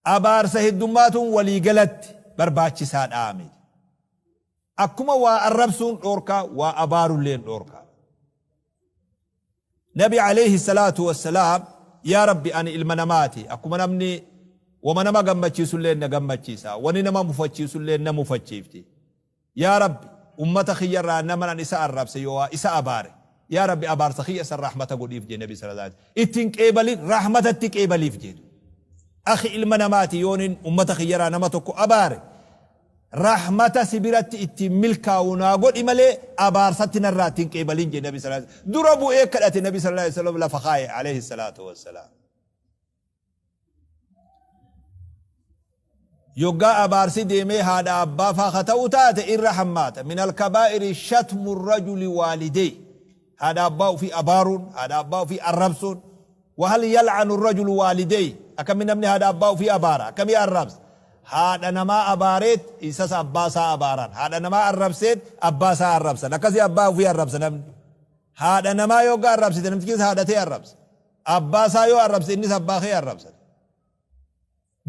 Abaarsa heddummaatuun walii galatti barbaachisaadhaa miti. Akkuma waa arrabsuun dhoorkaa waa abaarulleen dhoorkaa. Nabi aleyhi salaatu wassalaam yaa Rabbi ani ilma namaati akkuma namni wama nama gammachiisulleen na gammachiisa wani nama mufachiisulleen na mufachiifti. Yaa Rabbi ummata kiyyarraa naman an isa arrabse yooaa isa abaare yaa Rabbi abaarsa kiyya san rahmata godhiif jee Nabi sallallahu aleyhi wasallam itti hin qeebalin rahmatatti qeebaliif jee. Akhi ilma namaati yoonin ummata kiyyarraa nama tokko abaare Rahmata si biratti ittiin milkaawu naa godhi malee abaarsatti narraa itti hin qeebalin jedhe Nabi sallallahu alaihi wasallam. Dura bu'ee kadhate Nabi sallallahu alaihi wasallam lafa kaaye alayhi salaatu wassalaam. Yoggaa abaarsi deemee haadha abbaa faa ka ta'u taate irra hammaata. Min alkabaa'iri shatmu rajuli waalidee. Haadha abbaa ofii abaaruun, haadha abbaa ofii arrabsuun. Wahal yal'anu rajulu waalideyh Akkami namni haadha abbaa ufii abaara? Akkami arrabsa? Haadha namaa abaareet isas abbaa isaa abaaran. Haadha namaa arrabseet abbaa isaa arrabsan. Akkasi abbaa ufii arrabsa namni. Haadha namaa yogga arrabsite namtichis haadha tee arrabsa. Abbaa isaa yoo arrabse innis abbaa kee arrabsa.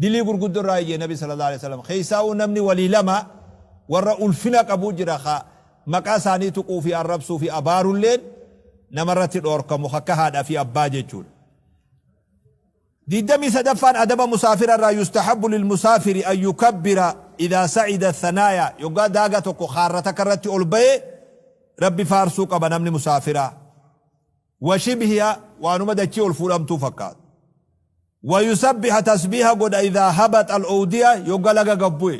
Dilii gurguddo irraa jee Nabi sallallahu alaihi wasallam. Keessaa'uu namni walii lama warra ulfina qabu jira ka maqaa isaanii tuquu fi arrabsuu fi abaarulleen namarratti dhoorkamu akka haadha fi abbaa jechuudha. 23ffaan adaba musaafira irraa yustahabbu lilmusaafiri an yukabbira idaa sa'ida thanaaya yoggaa daaga tokko kaarra takka irratti ol ba'e Rabbi faarsuu qaba namni musaafiraa. Wa shibhiha waanuma dachii ol fuudhamtuu fakkaatu. Wa yusabbiha tasbiiha godha idhaa habaxa al-owdiya yogga laga gad bu'e.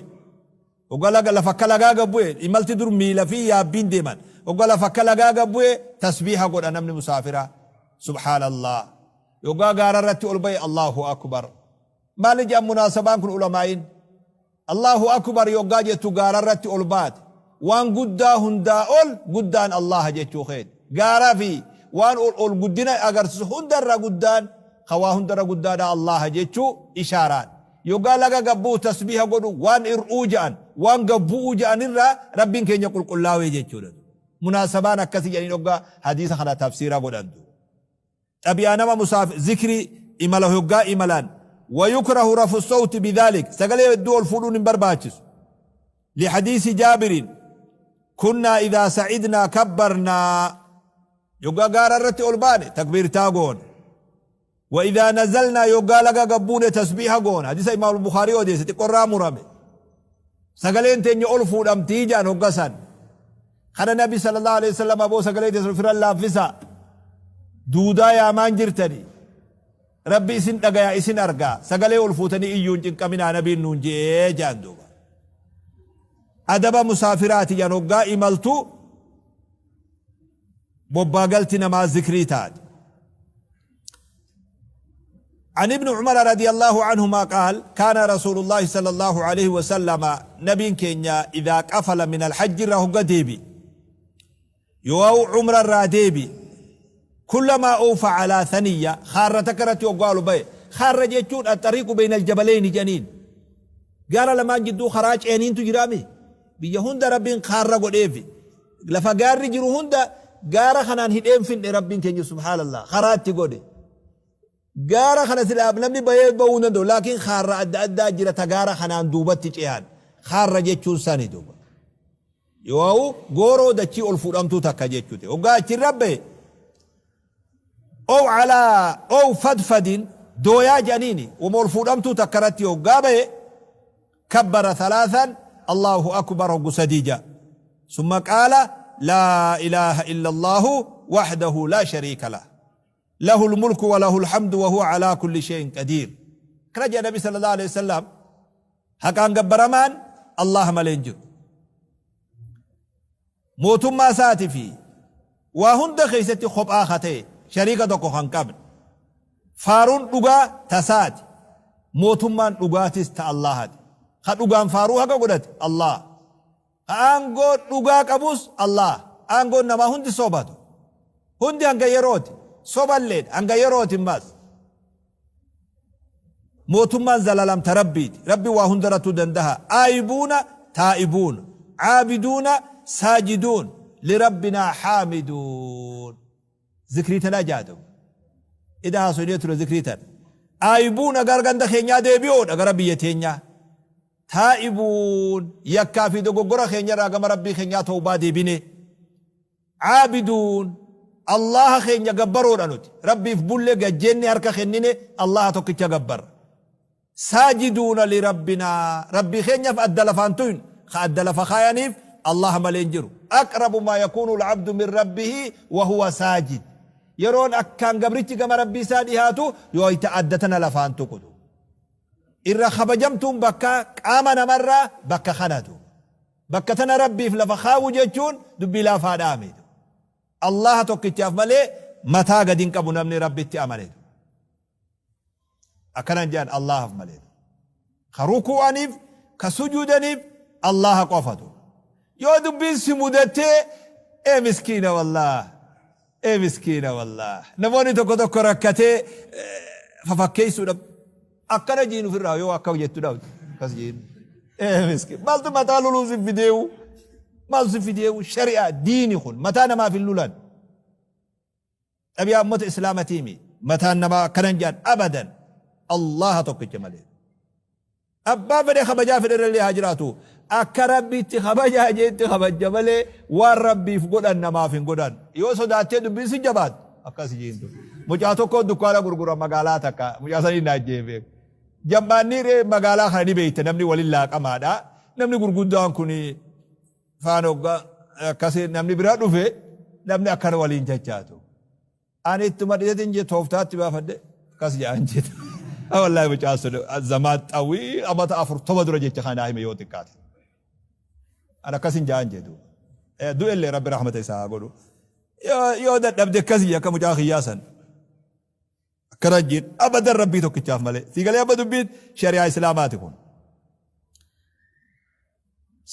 Hogga laga lafa akka lagaa gad bu'e imalti dur miila fi yaabbiin deeman. Hogga lafa akka lagaa gad bu'e tasbiiha godha namni musaafiraa. Subhaanallah. Yoggaa gaara irratti ol ba'e Allahu akbar. Maali jedhan munaasabaan kun ulamaa'iin? Allaahu Akbar yoggaa jettu gaararratti ol baate. Waan guddaa hundaa ol guddaan Allaaha jechuu keeti. Gaaraa fi waan ol ol guddina agarsiisu hundarra guddaan ka waa hundarra guddaadhaa Allaaha jechuu ishaaraan. Yoggaa laga gad bu'u tasbiiha godhu waan ir'uu ja'an, waan gad bu'uu ja'anirraa Rabbiin keenya qulqullaawee jechuudha. Munaasabaan akkasi jedhanii hoggaa hadiisa kana tafsiira godhan. Xabi'aa nama musaaf zikrii imala hoggaa imalan wayukrahu rafu sawti bidhaalik sagalee hedduu ol fuudhuun hin barbaachisu lihadiisi jaabirin kunnaa idhaa sacidnaa kabbarnaa yoggaa gaara irratti ol baane takbiirtaa goona wa idhaa nazalnaa yoggaa laga gabbuune tasbiiha goona hadiisa imaam bukaarii odeesse xiqqorraa murame Sagaleen teenya ol fuudhamtii ja'an hogga san. Kana Nabi sallallahu alaihi wasallam aboo sagalee teessan ofirra laaffisaa. Duudaa yaamaan jirtani. Rabbi isin dhagaya isin argaa. Sagalee ol fuutanii iyyuu hin cinqaminaa Nabiin nuun je'ee ja'an duuba. Adaba musaafiraati ja'an hoggaa imaltu bobbaa galti namaa zikrii taate. عن ابن عمر رضي الله عنهما قال كان رسول الله صلى الله عليه وسلم نبي كينيا إذا قفل من الحج راه ديبي يواو عمر الراديبي كلما أوفى على ثنية خارة تكرت يقالوا بي خارة جيتشون الطريق بين الجبلين جنين قال لما جدو خراج انين تجرامي biyya hunda rabbiin kaarra godheefi lafa gaarri jiru hunda gaara kanaan hidheen finne rabbiin keenya subhaanallah karaa itti godhe gaara kana silaa namni bahee bahuu hin danda'u laakiin kaarra adda addaa jira ta gaara kanaan duubatti ce'an kaarra jechuun sani duuba yoo gooroo dachii ol fuudhamtuu takka jechuute hoggaa achirra bahe ow alaa ow fadfadin dooyaa jedhaniini wama ol fuudhamtuu takka irratti hoggaa bahe Kabbara thalaasan Allaahu akbar hoggu sadii ja'a. Summa qaala laa ilaaha illallaahu wahdahu laa shariika lah. Lahul mulku wa lahul hamdu wa huwa alaa kulli shay'in qadiir. Akkana jedha Nabi sallallahu alaihi wasallam haqaan gabbaramaan Allaah malee hin jiru. Mootummaa isaati fi waa hunda keessatti kophaa ka ta'e, shariika tokko kan qabne. Faaruun dhugaa ta isaati. Mootummaan dhugaatis ta Allaahati. Ka dhugaan faaruu haqa godhate Allaah. Ka aangoo dhugaa qabus Allaah. Aangoon namaa hundi sobatu. Hundi hanga yerooti. Soballeedha. Hanga yerooti ammas. Mootummaan zalalam ta Rabbiiti. Rabbi waa hundarattuu dandaha. Aayibuuna taa'ibuun. Caabiduuna saajiduun. Lirabbinaa haamiduun. Zikrii tanaa jaadamu. Ida haasoynee ture zikrii tana. Aayibuuna gara ganda keenyaa deebi'oodha gara biyya teenyaa. Taa'ibuun yakkaa fi dogoggora keenyarraa gama Rabbii keenyaa tawbaa deebinee. Caabiduun Allaaha keenya gabbaroodha nuti. Rabbiif bulle gad jenne harka kennine Allaaha tokkicha gabbarra. Saajiduuna lirabbinaa Rabbii keenyaf adda lafa hin tuynu. Ka adda lafa kaayaniif Allaaha malee hin jiru. Aqrabu maa yakuunu al-abdu min rabbihi wa huwa saajid. Yeroon akkaan gabrichi gama Rabbii isaa dhihaatu yoo wayta adda tana lafaan tuqu. Irra kabajamtuun bakka qaama namarraa bakka kana duuba. Bakka tana Rabbiif lafa kaawuu jechuun dubbii laafaadhaa miti. Allaaha tokkichaaf malee mataa gadi hin qabu namni Rabbitti amane. Akkana hin jedhan Allaahaaf malee. Ka ruku'aniif, ka sujuudaniif Allaaha qofatu. Yoo dubbiin si mudattee ee miskiina wallaah, ee miskiina wallaah. Namoonni tokko tokko rakkatee fafakkeessuudhaaf Akkana jiin ofirraa yoo akka jettu dhabde akkas jiin. Ee miskin maaltu mataa loluu si fideewu maaltu si fideewu shari'aa diini kun mataa namaaf hin lulan. Xabiyaa ummata islaamatiimi mataan namaa akkanan jedhan abadan Allaha tokkicha malee. Abbaa fedhe kabajaa fedhe irrallee haa jiraatu akka rabbiitti kabajaa jeetti kabajja malee waan rabbiif godhan namaaf hin godhan. Yoo sodaattee dubbiin si jabaattu akkas jiin ture. Mucaa tokko dukkaana gurgura magaalaa takka mucaa sanii na ajjeefee. Jammaanni ree magaalaa kana ni beekta namni waliin laaqamaadha. Namni gurguddaan kun faana hoggaa akkasii namni bira dhufe namni akkana waliin chachaatu. Ani ittuma dhisetin je tooftaatti baafadhe akkas jedhan jette. Wallaahi mucaan sun zamaan xawii amata 40 dura jecha kana naa hime yoo xiqqaate. Ani akkasin ja'an jee duuba. Du'ellee rabbi rahmata isaa haa godhu. Yoo dadhabde akkasii akka mucaa kiyyaa san. Akkana jeen abadan rabbii tokkichaaf malee. Sii galee abba dubbiin shari'aa islaamaati kun.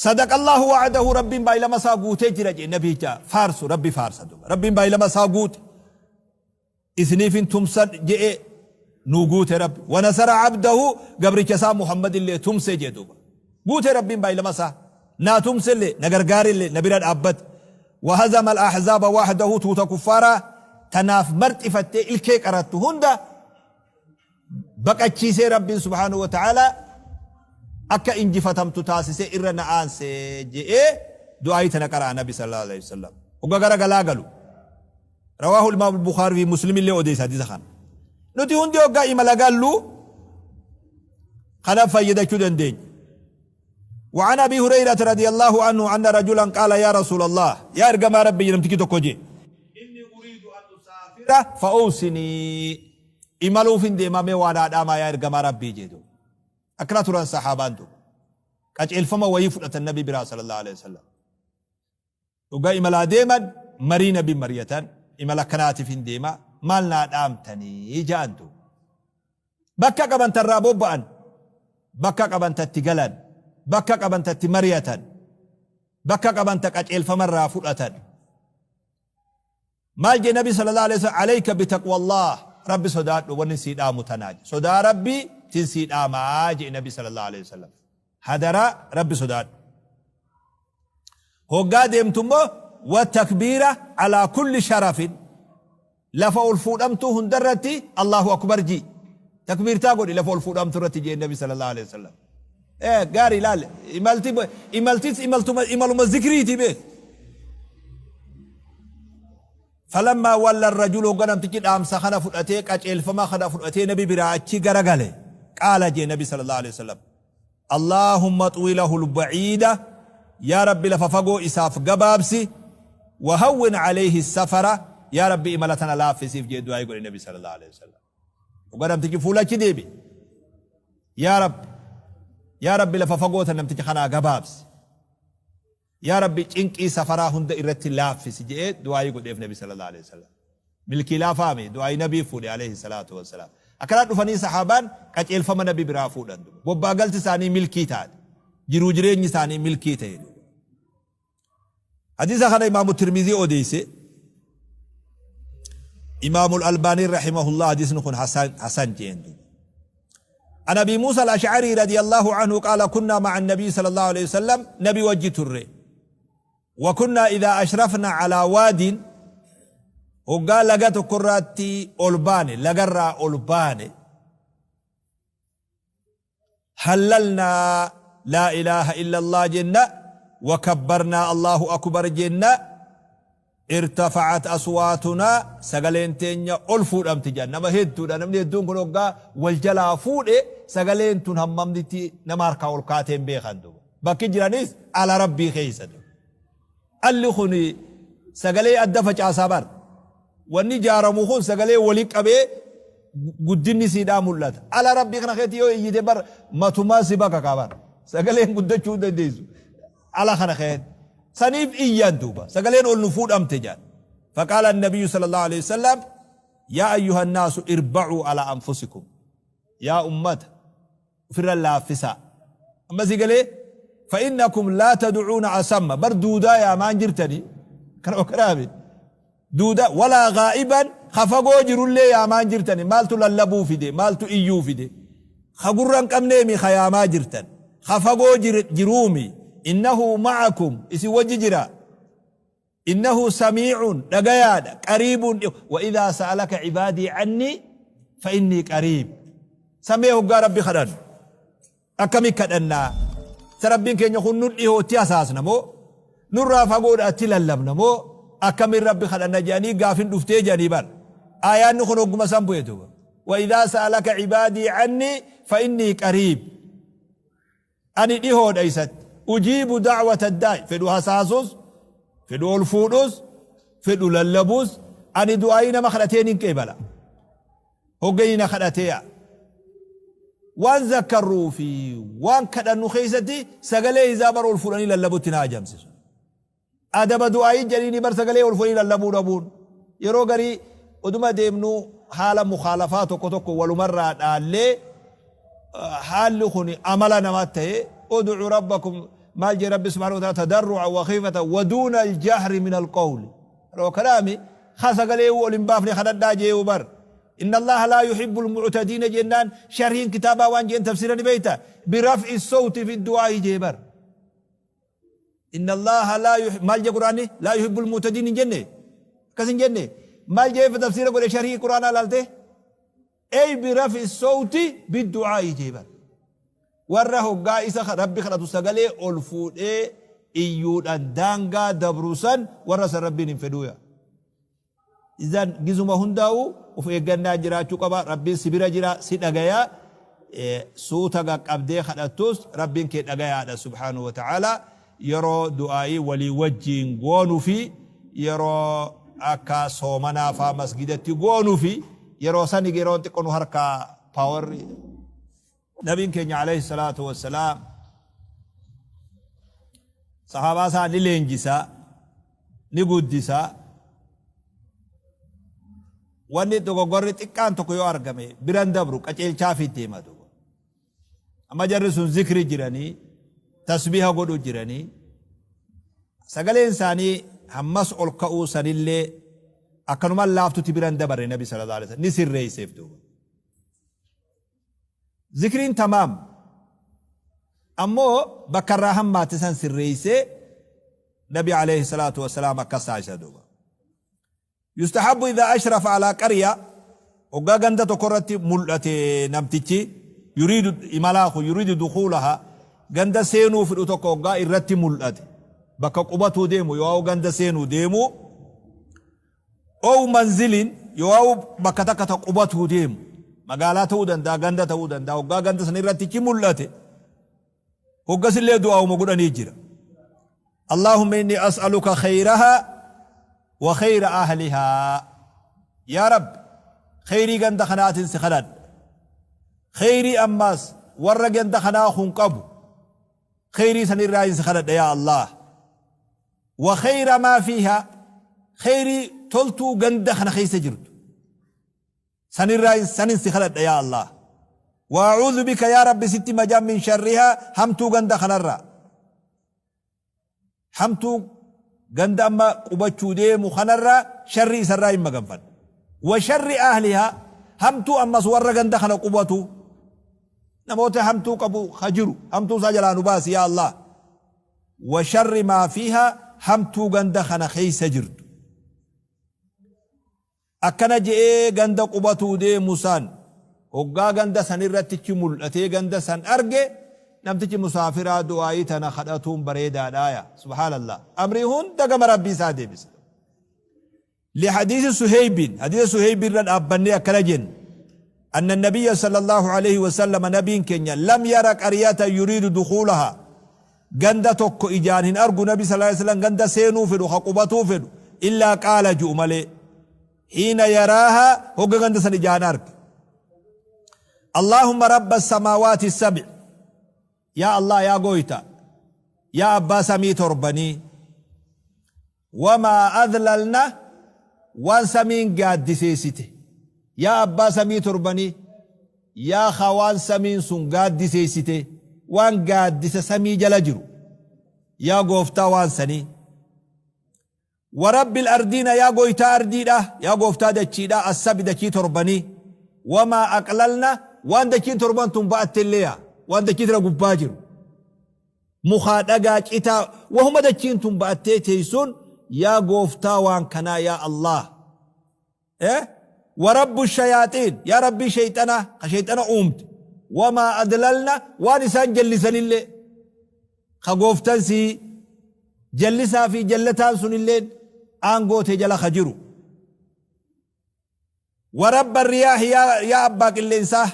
Sadaqallahu wa'adahu rabbiin baay'ilama isaa guutee jira jee nabiicha faarsu rabbi faarsa duuba. Rabbiin baay'ilama isaa guute. Isiniifin tumsan je'e nuu guute rabbi. Wa nasara abdahu gabricha isaa Muhammad illee tumse jee duuba. Guute rabbiin baay'ilama isaa. Naa tumse illee na gargaare illee na bira dhaabbate. Wa hazama al-ahzaaba wahdahu tuuta kuffaaraa tanaaf marxifattee ilkee qarattu hunda baqachiisee Rabbiin subhaanahu wa ta'aalaa akka injifatamtu taasisee irra na aanse je'ee du'aayii tana qara'a Nabi sallallahu alaihi wasallam. Hogga gara galaa galu. Rawaahu Imaam Bukhaarii fi Muslim illee odeessa hadiisa kana. Nuti hundi hoggaa imala gallu kana fayyadachuu dandeenya. وعن أبي هريرة رضي الله عنه أن رجلا قال يا رسول الله يا إرجما ربي نمتكي تكوجي إني أريد أن أسافر فأوصني imaluufin deema mee waa naa dhaamaa yaa ergamaa Rabbii jee duuba. Akkana turan sahaabaan duuba. Qaceelfama wayii fudhatan nabi biraa sallallahu alaihi wasallam. Dhugaa imalaa deeman marii nabi mariyatan imala akkanaatiif hin deema maal naa dhaamtanii ja'an duuba. Bakka qaban tarraa bobba'an bakka qaban tatti galan bakka qaban tatti mariyatan bakka qaban ta qaceelfamarraa fudhatan. Maal jee nabi sallallahu alaihi wasallam alayka bitaqwallaah rabbi sodaadhu wanni sii dhaamu tanaa je sodaa rabbi tin sii dhaamaa jee nabi sallallahu alaihi wasallam hadaraa rabbi sodaadhu hoggaa deemtu immoo watakbiira alaa kulli sharafin lafa ol fuudhamtuu hundarratti Allahu akbar jii takbiirtaa godhi lafa ol fuudhamtu irratti jee nabi sallallahu alaihi wasallam Eh, gaarii ilaali. Imalti imaltis imaltuma imaluma zikriiti beek. Falammaa walla rajulu hogga namtichi dhaamsa kana fudhatee qaceelfama kana fudhatee nabi biraa achi garagale qaala jee nabi sallallahu alaihi wasallam. Allahumma xuwi lahu al-ba'iida yaa rabbi lafa fagoo isaaf gabaabsi wa hawwin alayhi safara yaa rabbi imala tana laaffisiif jee du'aa godhe nabi sallallahu alaihi wasallam. Hogga namtichi fuula achi deebi'e. Yaa Rabbi, yaa Rabbi lafa fagoo tan namticha kanaa gabaabsi. Yaa Rabbi cinqii safaraa hunda irratti laaffisi je'ee du'aayii godheef Nabi sallallahu alaihi wasallam. Milkii laafaami du'aayii Nabii fuudhe alayhi salaatu wassalaam. Akkanaa dhufanii sahaabaan qaceelfama Nabi biraa fuudhan duuba. Bobbaa galti isaanii milkii taate. Jiruu jireenyi isaanii milkii ta'e duuba. Hadiisa kana Imaamu Tirmizii odeeyse. Imaamu Al-Albaanii rahimahullah hadiisni kun hasan hasan jeen duuba. An Abi Muusa Al-Ash'arii radiyallahu anhu qaala kunnaa ma'a an-nabii sallallahu alayhi wasallam nabi wajji turre. Wa kunnaa idhaa ashrafna alaa waadin hoggaa laga tokkorraatti ol baane lagarraa ol baane. Hallalnaa laa ilaaha illallah jenna, wa kabbarnaa Allahu akbar jenna, irtafa'at aswaatunaa sagaleen teenya ol fuudhamti jedhan. Nama hedduudha, namni hedduun kun hoggaa wal jalaa fuudhe sagaleen tun hammamnitti nama harkaa ol kaatee hin beekan duuba. Bakki jiranis ala Rabbii keessa duuba. Alli kun sagalee adda facaasaa bar. Wanni ijaaramu kun sagalee wali qabee guddinni siidhaa mul'ata. Ala Rabbii kana keetti yoo iyyite bar matumaa si baqaqa bar. Sagaleen guddachuu hin dandeessu. Ala kana keetti. Saniif iyyan duuba. Sagaleen ol nu fuudhamte jedhan. Faqaala nabiyyu sallallahu alaihi wasallam yaa ayyuhan naasu irba'uu ala anfusikum. Yaa ummata ufirra laaffisaa. Amma si galee fa'innakum laa tad'uuna asamma bar duudaa yaamaan jirtanii kana okaraami duudaa walaa gaa'iban ka fagoo jirullee yaamaan jirtani maaltu lallabuu fide maaltu iyyuu fide ka gurra hin qabneemi ka yaamaa jirtan ka fagoo jiruumi innahu ma'akum isin wajji jira Innahu samiicun, dhagayaadha, qariibun dhiho. Wa idhaa sa'alaka cibaadii cannii fa innii qariib. Samee hoggaa Rabbi kadhannu akkami kadhannaa? Sa Rabbiin keenya kun nu dhihoo itti hasaasna moo? Nurraa fagoodha itti lallabna moo? Akkamiin Rabbi kadhanna jedhanii gaafin dhuftee jedhanii bar. Aayaanni kun hogguma san bu'e duuba. Wa idhaa sa'alaka cibaadii cannii fa innii qariib. Ani dhihoodha isatti. Ujiibu da'wata daa'i. Fedhu hasaasus, fedhu ol fuudhus, fedhu lallabus, ani du'aa'ii nama kadhatee nin qeebala. Hogga inni na kadhatee yaa. Waan zakkarruu fi waan kadhannu keessatti sagalee isaa bar ol fuudhanii lallabutti na ajamsisu. Adaba du'aa'ii jedhiinii bar sagalee ol fuudhanii lallabuu dhabuun. Yeroo garii oduma deemnuu haala mukhaalafaa tokko tokko walumarraa dhaallee haalli kun amala namaa ta'e ud'u rabbakum maal jee rabbi subhaanahu wa ta'ala tadarru'a wa khiifatan wa duuna al-jahri min al-qawli. Yeroo kanaami ka sagalee ol hin baafne kadhadhaa jee bar. Inna Allaha laa yuhibbul mu'tadiina jennaan sharhiin kitaabaa waan jeen tafsiira ni beekta biraf'i sawti fi du'aa'i jee bar. Inna Allaaha laa yuhi maal jee Qur'aanni? Laa yuhibbul mu'tadiin hin jenne? Akkas hin jenne? Maal jee tafsiira godhe sharhii Qur'aanaa laalte? Ey bi rafi sawti biddu'aa'i jee bar. Warra hoggaa isa Rabbi kadhatu sagalee ol fuudhee iyyuudhaan daangaa dabru san warra san Rabbiin hin fedhuu yaa. Izan gizuma hundaa'u of eeggannaan jiraachuu qaba. Rabbiin si bira jira, si dhagaya. Suuta qaqqabdee kadhattus Rabbiin kee dhagayaadha subhaanahu wa ta'ala. Yeroo du'aa'ii walii wajjiin goonu fi yeroo akka soomanaa faa masgidatti goonu fi yeroo sani yeroon xiqqoo nu harkaa paawarri. Nabiin keenya alayhi salaatu wassalaam sahaabaa isaa ni leenjisa, ni guddisa. Wanni dogoggorri xiqqaan tokko yoo argame biran dabru qaceelchaafii deema duuba. Amma jarri sun zikri jiranii, tasbiha godhu jiranii, sagaleen isaanii hammas ol ka'uu sanillee akkanumaan laaftutti biran dabarre nabi sallallahu alaihi wasallam ni sirreesseef duuba. Zikriin tamaam. Ammoo bakka irraa hammaate san sirreeysee Nabi alayhi salaatu wassalaam akkas taasisa duuba. Yustahabbu idhaa ashrafa alaa qarya hoggaa ganda tokko irratti mul'ate namtichi yuriidu imalaa kun yuriidu dukuulaha ganda seenuu fidhu tokko hoggaa irratti mul'ate bakka qubatuu deemu yoo ganda seenuu deemu Ow manzilin yooawu bakka takka ta qubatuu deemu magaalaa ta'uu danda'a ganda ta'uu danda'a hoggaa ganda san irratti ichi mul'ate hoggasillee du'aa'uma godhanii jira. Allahumma inni as'aluka khayraha wa khayra ahlihaa yaa Rabbi khayrii ganda kanaatiin si kadhadha khayrii ammaas warra ganda kanaa kun qabu khayrii san irraa si kadhadha yaa Allah. Wa kheyra maa fiihaa kheyrii toltuu ganda kana keessa jirtu sanirraa sanin si kadhadha yaa Allaah. Wa a'uudhu bika yaa Rabbi sitti majaa min sharrihaa hamtuu ganda kanarraa hamtuu ganda amma qubachuu deemu kanarraa sharrii isarraa hin maganfadha. Wa sharri ahlihaa hamtuu ammas warra ganda kana qubatu namoota hamtuu qabu ka jiru hamtuu isaa jalaa nu baasi yaa Allaah. Wa sharri maa fiihaa hamtuu ganda kana keeysa jirtu. Akkana je'ee ganda qubatuu deemu san. Hoggaa ganda san irrattichi mul'atee ganda san arge, namtichi musaafiraa du'aa'ii tana kadhatuun bareedaadhaaya. Subhaanallah. Amrii hunda gama Rabbii isaa deebisa. Lihadiisi Suheybin, hadiisa Suheybi irra dhaabbannee akkana jenna. Anna nabiyya sallallahu alayhi wa sallam, nabiin keenya, lam yara qaryatan yuriidu dukhuulaha, ganda tokko ijaan hin argu nabi sallallahu alayhi wa sallam ganda seenuu fedhu ka qubatuu fedhu, illaa qaala ju'u malee, hiina yaraaha, hogga ganda san ijaan arge, Allahumma rabba samaawaati sab'i, yaa Allah, yaa gooyta, yaa abbaa samii torbanii, wamaa adlalna, waan samiin gaaddiseessite, yaa abbaa samii torbanii, yaa ka waan samiin sun gaaddiseessite, waan gaaddisa samii jala jiru, yaa gooftaa waan sanii, wa rabbil ardiina, yaa gooytaa ardiidha, yaa gooftaa dachiidha, assabi, dachii torbanii, wamaa aqlalna, waan dachiin torban tun ba'attellee, yaa waan dachii tana gubbaa jiru, mukaa, dhagaa, citaa, wahuma dachiin tun ba'attee teessuun, yaa gooftaa waan kanaa, yaa Allah, wa rabbu shayaaxiin, yaa rabbii shayxanaa ka shayxana uumte, wamaa adlalna, waan isaan jallisanillee, ka gooftan sii jallisaa fi jallataan sunilleen aangoo tee jala ka jiru, wa rabba riyaahi, yaa abbaa qilleensaa,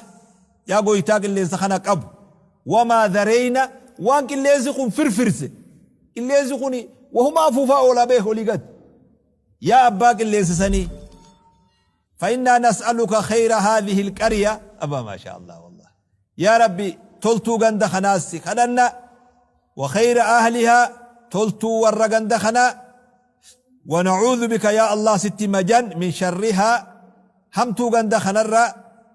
yaa goytaa qilleensa kana qabu, wamaa dhareyna, waan qilleensi kun firfirse, qilleensi kun wahuma afuufaa oolaa beek olii gad, yaa abbaa qilleensa sanii, فإنا نسألك خير هذه القرية، أبا ما شاء الله، والله يا ربي تلتو غند خناس خدنا، وخير أهلها، تلتو ور غند خنا، ونعوذ بك يا الله ست مجن من شرها، همتو غند خنرا،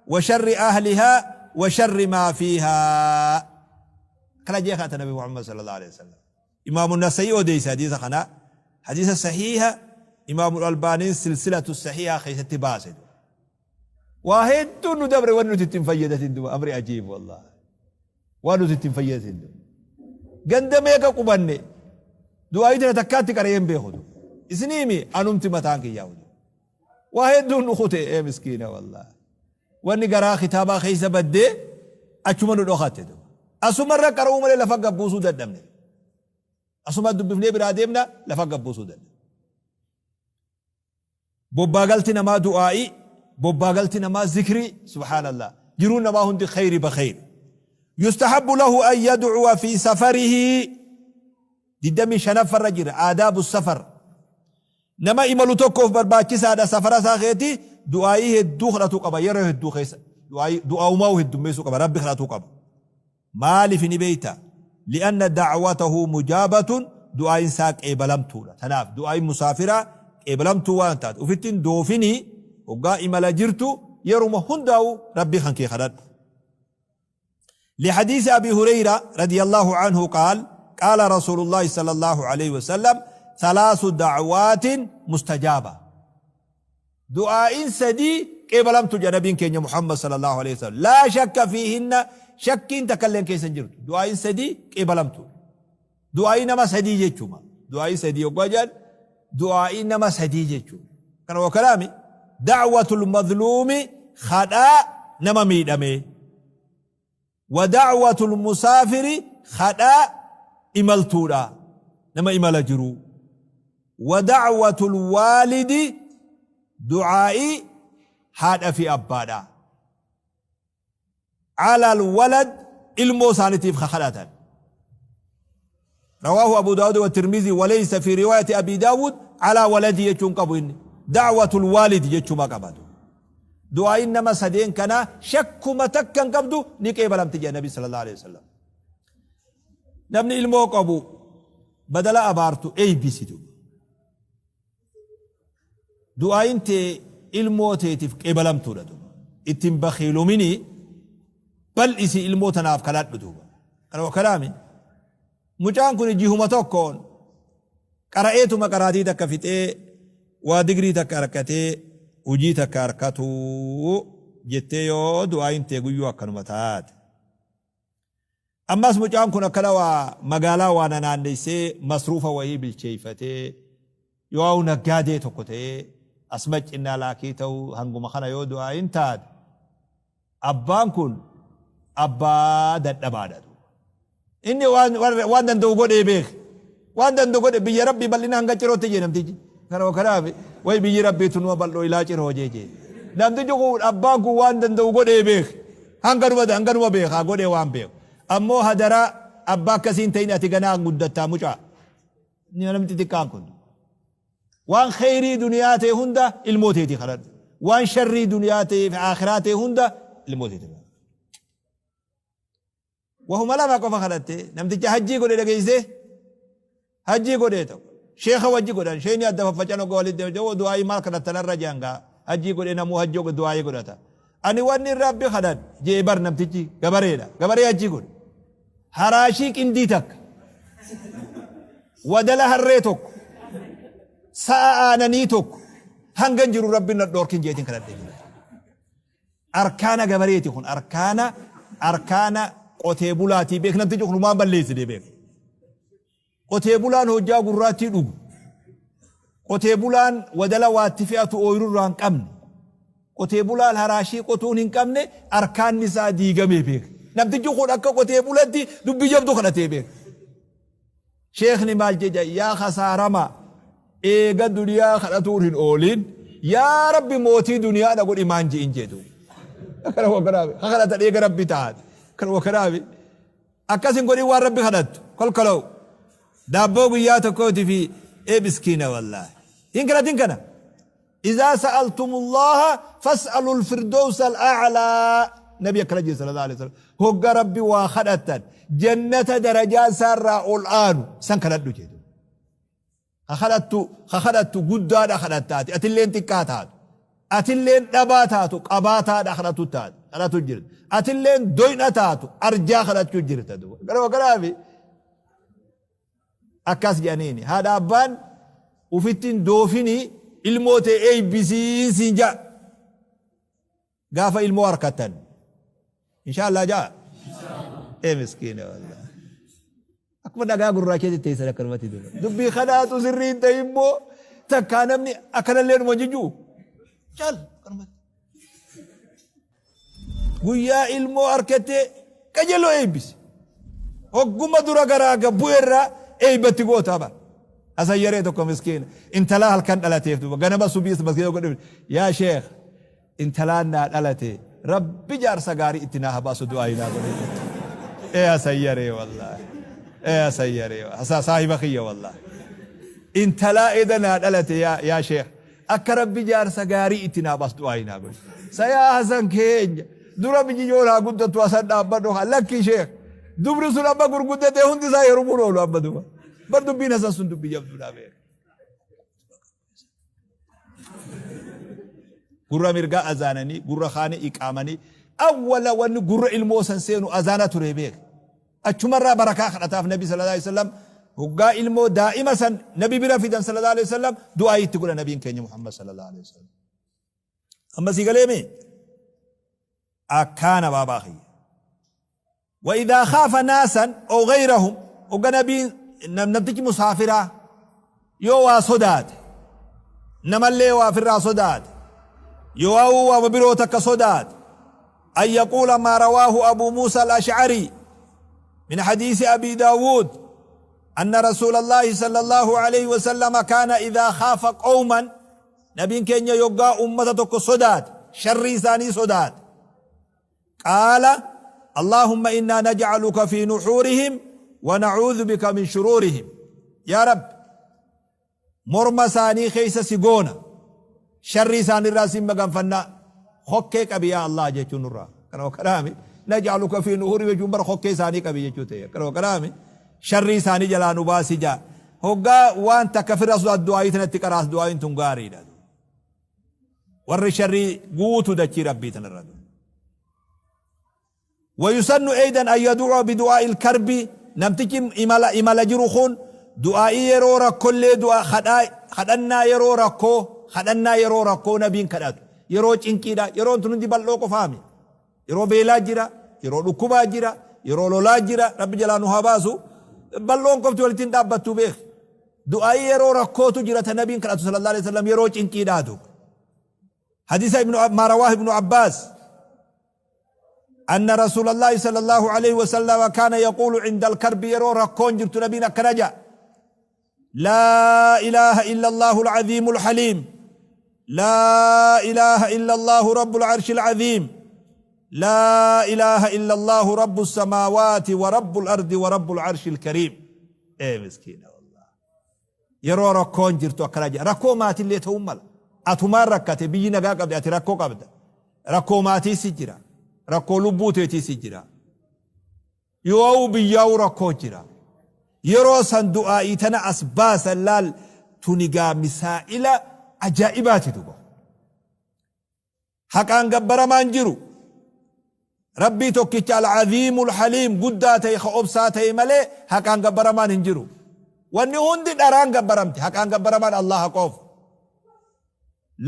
وشر أهلها وشر ما فيها. كلا جيخة النبي محمد صلى الله عليه وسلم. إمام النسائي أوديس حديث خنا، حديث صحيح. إمام الألباني سلسلة الصحيحة خيست باسد واحد ندبر ونتتم فيدة. أمر عجيب والله، ونتتم فيدة. Ganda meeqa qubanne, du'aayii tana takkaatti qara'een beeku isiniimi, anumti mataan kiyyaa waa hedduun nu kute. Ee miskiina, wallah, wanni garaa kitaabaa keessa baddee achuma nu dhokate. Asumarra qara'uu malee lafa gabbuusuu dadhabne. Asuma dubbifnee biraa deemna, lafa gabbuusuu dadhabne. Bobbaagalti namaa du'aa'ii, bobbaagalti namaa zikrii. Subhaanallah, jiruun namaa hundi khayri bakhayri. يستحب له أن يدعو في سفره. Diddamii shanaffarra jira, aadaabu safar. Nama imalu tokkoof barbaachisaadha, safara isaa keeti du'aayii hedduu kadhatuu qaba. Yeroo hedduu keessa du'aa'umaa heddummeessuu qaba, rabbi kadhatuu qaba. Maaliif ni beeyta? لأن دعوته مجابة, du'aayin isaa qeebalamtuudha. Tanaaf du'aayin musaafiraa qeebalamtuu waan taate ufittiin doofinii, hoggaa imala jirtu yeruma hundaa'u rabbi kan kee kadhadhu. لحديث أبي هريرة رضي الله عنه قال: قال رسول الله صلى الله عليه وسلم: ثلاث دعوات مستجابة، دعاء سدي قبلمت جنبين كين محمد صلى الله عليه وسلم، لا شك فيهن، شك تكلم كيسن جرت. دعاء سدي قبلمت، دعاء نما سدي جچوما، دعاء سدي وجل دعاء نما سدي جچو كان وكلامي: دعوة المظلوم، خدا نما ميدمه، ودعوة المسافر، خدا imaltuudha nama imala jiru، ودعوة الوالد، du'aa'ii haadha fi abbaadha، على الولد، ilmoo isaaniitiif kadhatan. رواه أبو داود والترمذي، وليس في رواية أبي داود على ولدي يجون قبو، إني دعوة الوالد يجون ما قبضو. دعاء نما سدين كان شك ما تكن قبضو نكي بلم تجي النبي صلى الله عليه وسلم. Namni ilmoo qabu badala abaartu eeybisitu, du'aayin tee ilmoo teetiif qeebalamtuudha duuba. Ittiin bakiiluminii bal'isi, ilmoo tanaaf kadhadhu duuba. Kana kalaami, mucaan kun jihuma tokkoon qara'eetuma qaraatii takka fixee, waa digrii takka harkatee, hujii takka harkatu jettee yoo du'aayin tee guyyuu akkanuma taate. Ammas mucaan kun akkana waa magaalaa waa nanaanneessee, masruufa wayii bilcheeffatee, yoo naggaadee tokko ta'ee, asuma cinnaa laakii ta'uu, hanguma kana yoo du'aayin taate. Abbaan kun abbaa dadhabaadha duuba. Inni waan, waan danda'u godhee beeke. Waan danda'u godhe biyya rabbii bal'ina hanga cirootti jee namtichi. Kana kanaaf way biyyi rabbii tunuma bal'oo ilaa ciroo jee jee. Namtichi kun abbaan kun waan danda'u godhee beeke. Hanganuma hanganuma beekaa godhee waan beeku. Ammoo hadaraa abbaa akkasii hin ta'in ati ganaa guddattaa mucaa. Namni xixiqqaan kun. Waan kheyrii duniyaa ta'e hunda ilmoo teetii kadhadhu. Waan sharrii duniyaa ta'ee fi aakhiraa ta'e hunda ilmoo teetii kadhadhu. Wahuma lama qofa kadhatte namticha hajjii godhe dhageessee hajjii godhee tokko sheekha wajji godhan sheekni adda faffacan ogga walitti deema jedhu du'aayii maal kadhattan irra jedhan gaa hajjii godhee namuu hajjii ogga du'aayii godhata. Ani wanni rabbi kadhadhe jee bar namtichi gabareedha gabaree hajjii godhe. Haraashii qindii takka. Wadala harree tokko. Sa'a aananii tokko. Hangan jiru rabbiin na dhoorkin jeetiin kadhadhe jira. Arkaana gabareeti kun arkaana arkaana qotee bulaatii beek namtichi kun waan balleessine beek. Qotee bulaan hojjaa gurraattii dhugu. Qotee bulaan wadala waatti fe'atu ooyirurraa hin qabne. Qotee bulaan haraashii qotuun hin qabne arkaanni isaa diigamee beeka. Namtichi kun akka qotee bulatti dubbii jabduu kadhatee beeka. Sheekni maal jeja yaa kasaarama eega duniyaa kadhatuun hin oolin yaa rabbi mootii duniyaa na godhi maan je'in jedhu. Kana wakanaafi kadhatan eega rabbi taate. Kana wakanaafi Akkas hin godhin waan rabbi kadhattu kolkolow daabboo guyyaa tokkooti fi ee miskiina wallaahi hin kadhatin kana izaa sa'altumullaha fas'alul firdoosa al'a'laa nabi akkana jedhe sallallahu alaihi wasallam hogga rabbi waa kadhattan jannata darajaa isaarraa ol aanu san kadhadhu jedhu Ka kadhattu ka kadhattu guddaadha kadhattaati atilleen xiqqaa taatu atilleen dhabaa taatu qabaataadha kadhatu taate kadhatu jirta atilleen doyna taatu arjaa kadhachuu jirta duuba garuma kanaafi akkas jedhaniini haadha abbaan ufittiin doofinii ilmoo tee eeybisiin siin ja'a Gaafa ilmoo arkattan Inshaa Allah ja'a Ee miskiina wallahi Akkuma dhagaa gurraachatti teessan akkanumatti dura. Dubbii kanaatu sirrii hin ta'in immoo takkaa namni akkanallee numa jijji'u. Cal akkanumatti. Guyyaa ilmoo arkattee qajeeloo eebbisi. Hogguma dura garaa gabbu irraa eebbatti gootaa bara. Hasan yaree tokko miskiina intalaa halkan dhalateef duuba ganama subiis maskiina godhe yaa sheekh Intalaan naa dhalate rabbi jaarsa gaarii itti naa haa baasu du'aayi naa godhe jette. Ee Hasan yaree wallaahi. Ee Hasan yaree hasa saahiba kiyya wallaahi. Intalaa eda naa dhalate yaa yaa sheekh akka rabbi jaarsa gaarii itti naa baasu du'aayi naa godhe. Sa yaa Hasan keenya dura biyyi haa guddattu Hasan dhaabbadhu haa lakki sheekh dubri sun amma gurguddatee hundi isaa heerumuun oolu amma duba. Bar dubbiin Hasan sun dubbii jabduudhaa beeka. Gurra mirgaa azaananii, gurra kaanii iqaamanii, awwala wanni gurra ilmoo san seenu azaana ture beek. Achumarraa barakaa kadhataaf Nabi sallallahu alaihi wasallam hoggaa ilmoo daa'ima san Nabi bira fidan sallallahu alaihi wasallam du'aa itti godha Nabiin keenya Muhammad sallallahu alaihi wasallam. Amma sii galee mee? Akkaana baabaa kiyya. Wa idhaa khaafa naasan aw ghayrahum hogga nabiin namtichi musaafiraa yoo waa sodaate namallee waa ofirraa sodaate yoo'auu waama biroo takka sodaate an yaquula maa rawaahu abu muusa al-ash'arii min hadiisi abi daawuud anna rasuula allaahi sala allaahu alayhi wasallama kaana idhaa khaafa qawman nabiin keenya yoggaa ummata tokko sodaate sharrii isaanii sodaate Qaala, Allaahumma innaa naj'aluka fii nuhuurihim wa na'uudhu bika min shuruurihim. Yaa Rabbi, morma isaanii keessa si goona, sharrii isaaniirraa si maganfanna, kokkee qabi yaa Allah jechuun nurraa. Kanuma kanaami naj'aluka fii nuhuurihim jechuun bara kokkee isaanii qabi jechuu ta'e. Kanuma kanaami sharrii isaanii jalaa nu baasi jaa. Hoggaa waan takka firraa sodaatu du'aayii tanatti qaraas du'aayiin tun gaariidha. Warri sharrii guutu dachii Rabbii tanarra. Wayusannu eydan an yadu'a bidu'aa'i ilkarbi namtichi imala imala jiru kun du'aa'ii yeroo rakkollee du'a kadhaa kadhannaa yeroo rakkoo kadhannaa yeroo rakkoo nabiin kadhatu yeroo cinqiidha yeroon tun hundi bal'oo qofaami yeroo beelaa jira yeroo dhukkubaa jira yeroo lolaa jira rabbi jalaa nu haa baasu bal'oon qofti walitti hin dhaabbattu beek Du'aa'ii yeroo rakkootu jira ta nabiin kadhatu sallallahu alaihi wasallam yeroo cinqiidhaatu. Hadiisa ibnu maa rawaahu ibnu Abbaas. Anna Rasuulallaahi sallallaahu aleyhi wasallama kaana yaquulu cindal karbi yeroo rakkoon jirtu nabiin akkana ja'a. Laa ilaaha illallaahu alcaziimul haliim. Laa ilaaha illallaahu rabbul arshil aziim. Laa ilaaha illallaahu rabbu samaawaati wa rabbul ardi wa rabbul arshil kariim. Ee miskiina wallah. Yeroo rakkoon jirtu akkana jedha. Rakkoo maatillee ta'uu mala. Atumaan rakkate biyyi nagaa qabdi ati rakkoo qabda. Rakkoo maatii si jira. Rakkoo lubbuu teetii si jira. Yoo biyyaa'uu rakkoo jira. Yeroo san du'aa'ii tana as baasan laal tuni gaa misaa'ila ajaa'ibaati duba. Haqaan gabbaramaan jiru. Rabbii tokkicha al-aziimul haliim guddaa ta'e ka obsaa ta'e malee haqaan gabbaramaan hin jiru. Wanni hundi dharaan gabbaramti. Haqaan gabbaramaan Allaha qofa.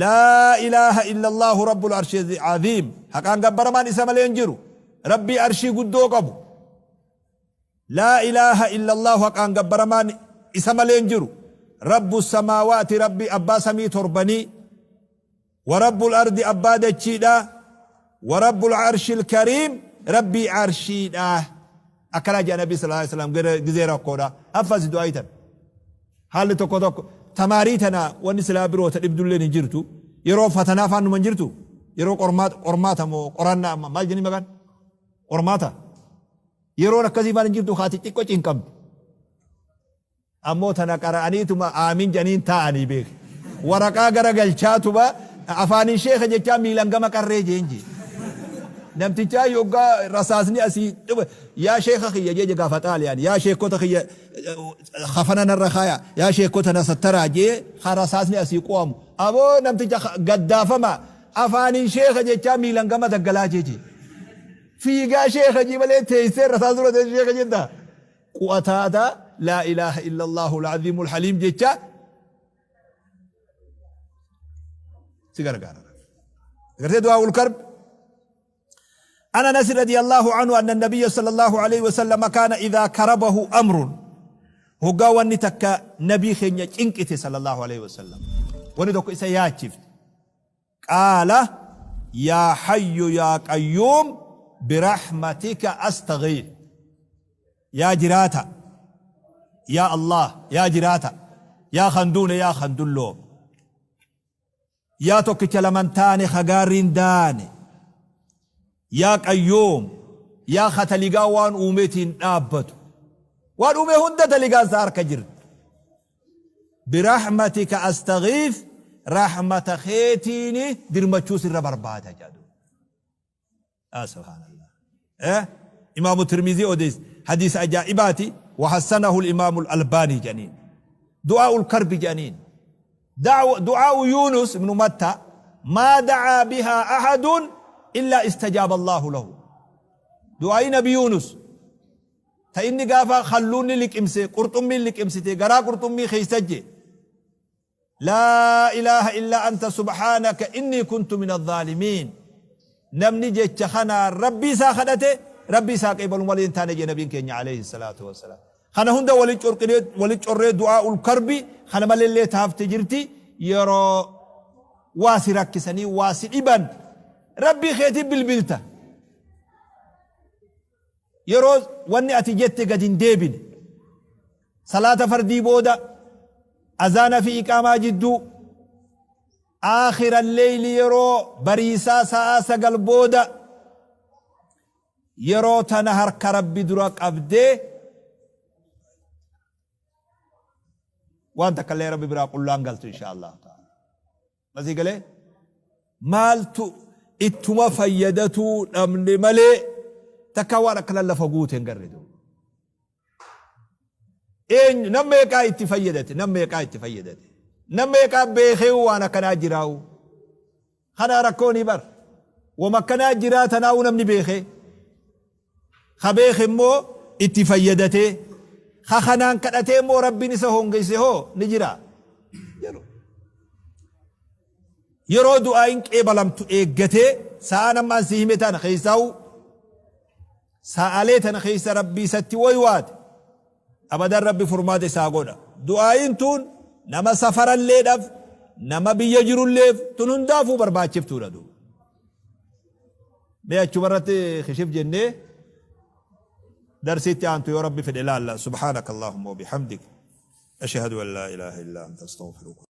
Laa ilaaha illallaahu rabbul arshi aziim. Haqaan gabbaramaan isa malee hin jiru. Rabbii arshii guddoo qabu. Laa ilaaha illallaahu haqaan gabbaramaan isa malee hin jiru. Rabbu samaawaati Rabbii abbaa samii torbanii. Wa rabbul ardi abbaa dachiidha. Wa rabbul arshil kariim Rabbii arshiidha. Akkanaa jedha Nabii sallallahu alaihi wasallam gizee rakkoodha. Haffasi du'aayi tan. Haalli tokko tokko tamaarii tana wanni silaa biroo ta dhibdulleen hin jirtu. Yeroo fatanaa faan numa hin jirtu. Yeroo qormaata qormaata moo qorannaa amma maal jenni maqaan? Qormaata. Yeroon akkasii faan hin jirtu haati xiqqoo cinqamtu. Ammoo tana qara'aniituma aamiin jedhanii taa'anii beek. Waraqaa gara galchaatuma afaaniin sheeka jechaa miilan gama qarree jeen jee. Namtichaa yoggaa rasaasni asii dhufe yaa sheeka kiyya jee gaafa xaaliyaan yaa sheekota kiyya kafana narra kaaya yaa sheekota na sattaraa jee ka rasaasni asii qu'amu. Aboo namticha gaddaafama afaaniin sheeka jechaa miilan gama daggalaa jee jee. Fiigaa sheeka jee malee teessee rasaas dura teessee sheeka jettaa. Qu'ataata laa ilaaha illallaahu al-aziimul haliim jecha si gargaara. Agartee du'aa'ul karb. عن انس رضي الله عنه ان النبي صلى الله عليه وسلم كان اذا كربه امر هقا وني تكا نبي خينيا چنقته صلى الله عليه وسلم وني دوكو isa yaachifte Qaala, Yaa Hayyu yaa Qayyuum birahmatika astaghiith. Yaa jiraata, yaa Allaah, yaa jiraata, yaa kan duune, yaa kan dulloome. Yaa tokkicha lama hin taane ka gaarri hin daane. Yaa Qayyuum, yaa ka taligaa waan uumeetiin dhaabbatu. Waan uume hunda taligaan isaa harka jirti. Birahmatika astaghiith rahmata keetiini dirmachuu sirra barbaada jedha duuba. Ah subhaanallah. Eh Imaamu Tirmizii odeesse hadiisa ajaa'ibaati wa hassanahu al-imaamu al-albaanii jedhaniin. Du'aa'ul karbi jedhaniin. Du'aa'u Yuunus ibnu Matta maa da'aa bihaa ahadun illaa istajaaba Allahu lahu. Du'aa'ii Nabi Yuunus Ta inni gaafa kalluunni liqimse, qurxummiin liqimsite, garaa qurxummii keessa je. Laa ilaaha illaa anta subhaanaka innii kuntu mina zaalimiin. Namni jecha kanaan Rabbii isaa kadhate, Rabbii isaa qeebalu malee hin taane jee Nabiin keenya alayhi salaatu wassalaam. Kana hunda wali corqinee wali corree du'aa'ul karbi kana malellee taafte jirti yeroo waa si rakkisanii waa si dhiban Rabbii keetii bilbilta. Yeroo wanni ati jette gad hin deebine. Salaata fardii booda, azaana fi iqaamaa jidduu, aakhira leyli yeroo bariisaa sa'aa 9 booda, yeroo tana harka Rabbi dura qabdee waan takkallee Rabbi biraa qullaan galtu inshaa Allahu ta'ala. Masii galee? Maaltu ittuma fayyadatuu dhabne malee takkaa waan akkana lafa guute hin garre duuba. Eenyu nam meeqaa itti fayyadate nam meeqaa itti fayyadate nam meeqaa beekee waan akkanaa jiraa'u. Kana rakkoonii bar. Wama akkanaa jiraa tanaa'uu namni beekee. Ka beeke immoo itti fayyadatee, ka kanaan kadhatee immoo Rabbiin isa hoongeyse hoo ni jiraa? Jiru. Yeroo du'aayin qeebalamtu eeggatee sa'aan amma an sii hime tana keessaa'u sa'alee tana keessa Rabbii isatti waywaate abadan Rabbi furmaata isaa godha. Du'aayin tun nama safaralleedhaf nama biyya jirulleef tun hundaafuu barbaachiftuudha duuba. Mee achuma irratti kishif jennee darsii itti aantu yoo Rabbi fedhe laalla. Subhaanaka Allahumma wa bihamdik. Ashhadu an laa ilaaha illaa anta astaghfiruka.